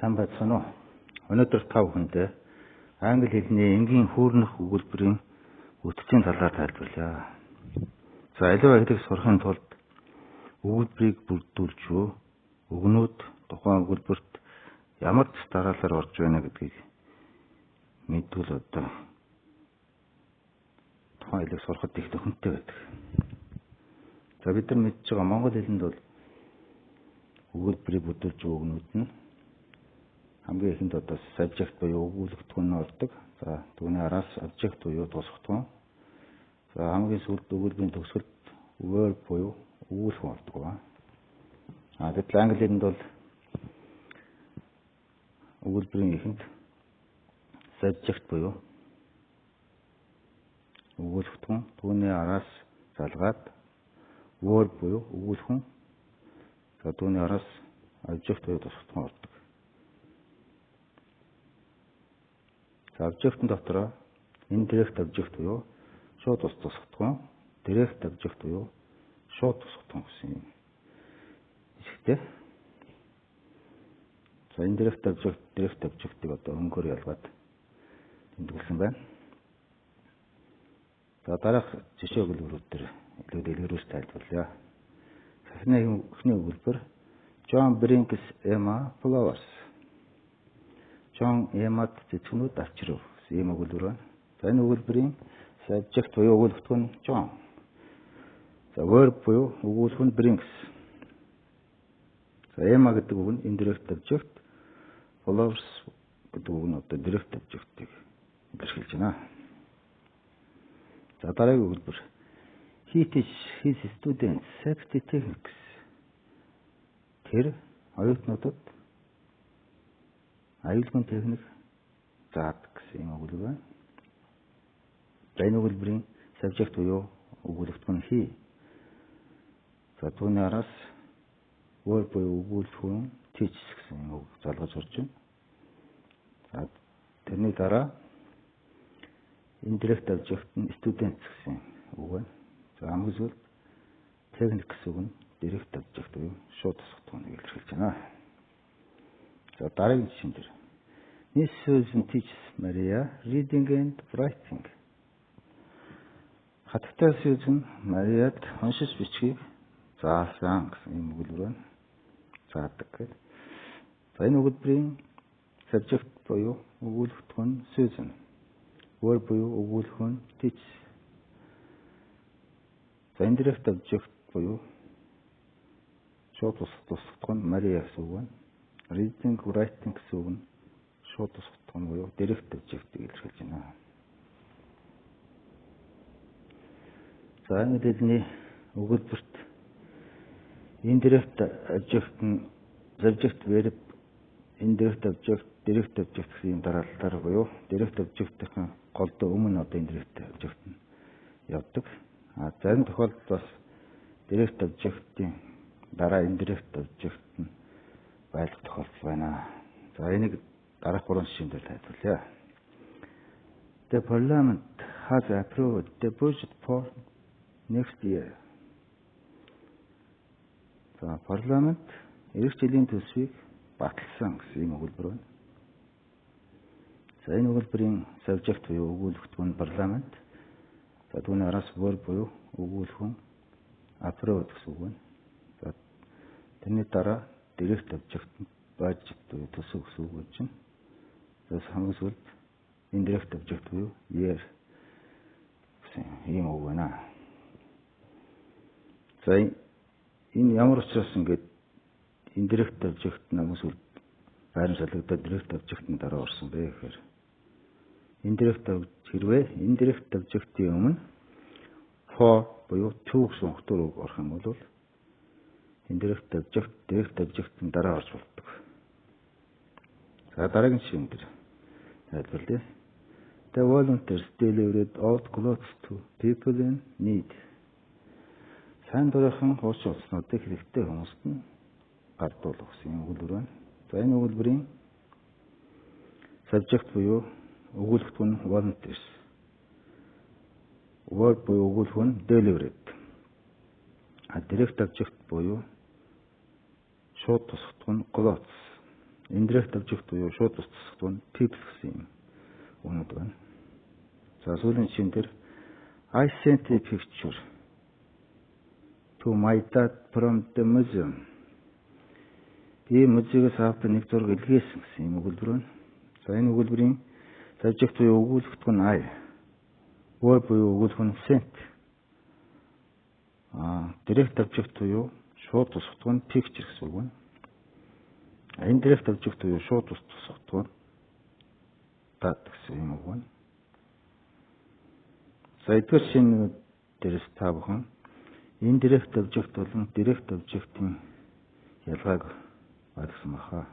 Сайн байцгаана уу? Өнөөдөр та бүхэндээ англи хэлний энгийн хүүрнэх өгүүлбэрийн бүтцийн талаар тайлбарлая. За, аливаа хэлийг сурахын тулд өгүүлбэрийг бүрдүүлж буй үгнүүд тухайн өгүүлбэрт ямар дэс дараалалаар орж байна гэдгийг мэдвэл одоо тухайн хэлийг сурахад их тохиромжтой байдаг. За, бид нар мэдж байгаа, монгол хэлэнд бол өгүүлбэрийг бүрдүүлж буй үгнүүд нь хамгийн эхэнд одоо subject буюу өгүүлэгдэхүүн нь ордог. За, түүний араас object буюу тусгахдгүн. За, хамгийн сүүлд өгүүлбэрийн төгсгөлд verb буюу өгүүлэх ордог ба. А гэтэл англи хэлэнд бол өгүүлбэрийн эхэнд subject буюу өгүүлэгдэхүүн, түүний араас залгаад verb буюу өгүүлэх, за, түүний араас object буюу тусгахдгүн ордог. За, object дотроо indirect object буюу шууд ус тусгахдгүн, direct object буюу шууд тусгахдгүн гэсэн юм хэсэгтэй. За, indirect object, direct object-ыг одоо өнгөөр ялгаад тэмдэглэсэн байна. За, дараах жишээ өгүүлбэрүүд дээр илүү дэлгэрүүлж тайлбарлая. Эхний эхний өгүүлбэр: John brings Emma flowers. John Emma-д цэцгнүүд авчирв гэсэн ийм өгүүлбэр байна. За, энэ өгүүлбэрийн subject буюу өгүүлэгдэхүүн нь John. За, verb буюу өгүүлэх нь brings. За, Emma гэдэг үг нь indirect object, flowers гэдэг үг нь одоо direct object-ыг илэрхийлж байна. За, дараагийн өгүүлбэр: He teaches his students safety techniques. Тэр оюутнуудад аюулгүй техник заадаг гэсэн юм өгүүлбэр байна. За, энэ өгүүлбэрийн subject буюу өгүүлэгдэхүүн he. За, түүний араас verb буюу өгүүлэхүүн teaches гэсэн үг залгаж орж байна. За, тэрний дараа indirect object нь students гэсэн үг байна. За, хамгийн сүүлд technique гэсэн үг нь direct object буюу шууд тусгахдгүнийг илэрхийлж байна. За, дараагийн жишээн дээр: Miss Susan teaches Maria reading and writing. Хатагтай Susan Мариад уншиж бичихийг заасан гэсэн ийм өгүүлбэр байна. Заадаг гэдэг. За, энэ өгүүлбэрийн subject буюу өгүүлэгдэхүүн Susan. Verb буюу өгүүлэх нь teach. За, indirect object буюу шууд тусгахдгүн нь Maria гэсэн үг байна. Reading, writing гэсэн үг нь шууд тусгахдгүн буюу direct object-ийг илэрхийлж байна. За, англи хэлний өгүүлбэрт indirect object нь subject, verb, indirect object, direct object гэсэн юм дараалалаар буюу direct object-ийн голдоо өмнө одоо indirect object нь явдаг. А зарим тохиолдолд бас direct object-ийн дараа indirect object нь байх тохиолдол байна. За, энийг дараах гурван жишээн дээр тайлбарлая. The parliament has approved the budget for next year. За, парламент ирэх жилийн төсвийг баталсан гэсэн ийм өгүүлбэр байна. За, энэ өгүүлбэрийн subject буюу өгүүлэгдэхүүн парламент. За, түүний араас verb буюу өгүүлэх approved гэсэн үг байна. За, тэрний дараа direct object budget буюу төсөв гэсэн үг болж байна. За, хамгийн сүүлд indirect object буюу year гэсэн ийм үг байна. За, энэ ямар учраас ингээд indirect object хамгийн сүүлд байран шалгагдаад direct object-ын дараа орсон бэ гэхээр indirect хэрвээ indirect object-ийн өмнө for буюу to гэсэн угтвар үг орох юм бол indirect object direct object-ын дараа орж болдог. За, дараагийн жишээн дээр тайлбарлая. The volunteers delivered old clothes to people in need. Сайн дурынхан хуучин хувцаснуудыг хэрэгтэй хүмүүст нь гардуулах гэсэн юм өгүүлбэр байна. За, энэ өгүүлбэрийн subject буюу өгүүлэгдэхүүн volunteers. Verb буюу өгүүлэх нь delivered. А direct object буюу шууд тусгахдгүн нь clothes. Indirect object буюу шууд тус тусгахдаггүй нь people гэсэн юм үгнүүд байна. За, сүүлийн жишээн дээр "I sent a picture to my dad from the museum." Би музейгээс аавдаа нэг зураг илгээсэн гэсэн юм өгүүлбэр байна. За, энэ өгүүлбэрийн subject буюу өгүүлэгдэхүүн нь I. Verb буюу өгүүлэх нь sent. Direct object буюу шууд тусгахдаггүй нь picture гэсэн үг байна. Indirect object буюу шууд тусгахдаггүй нь dad гэсэн юм үг байна. За, эдгээр жишээнүүд дээрээс та бүхэн indirect object болон direct object-ийн ялгааг ойлгосон баха.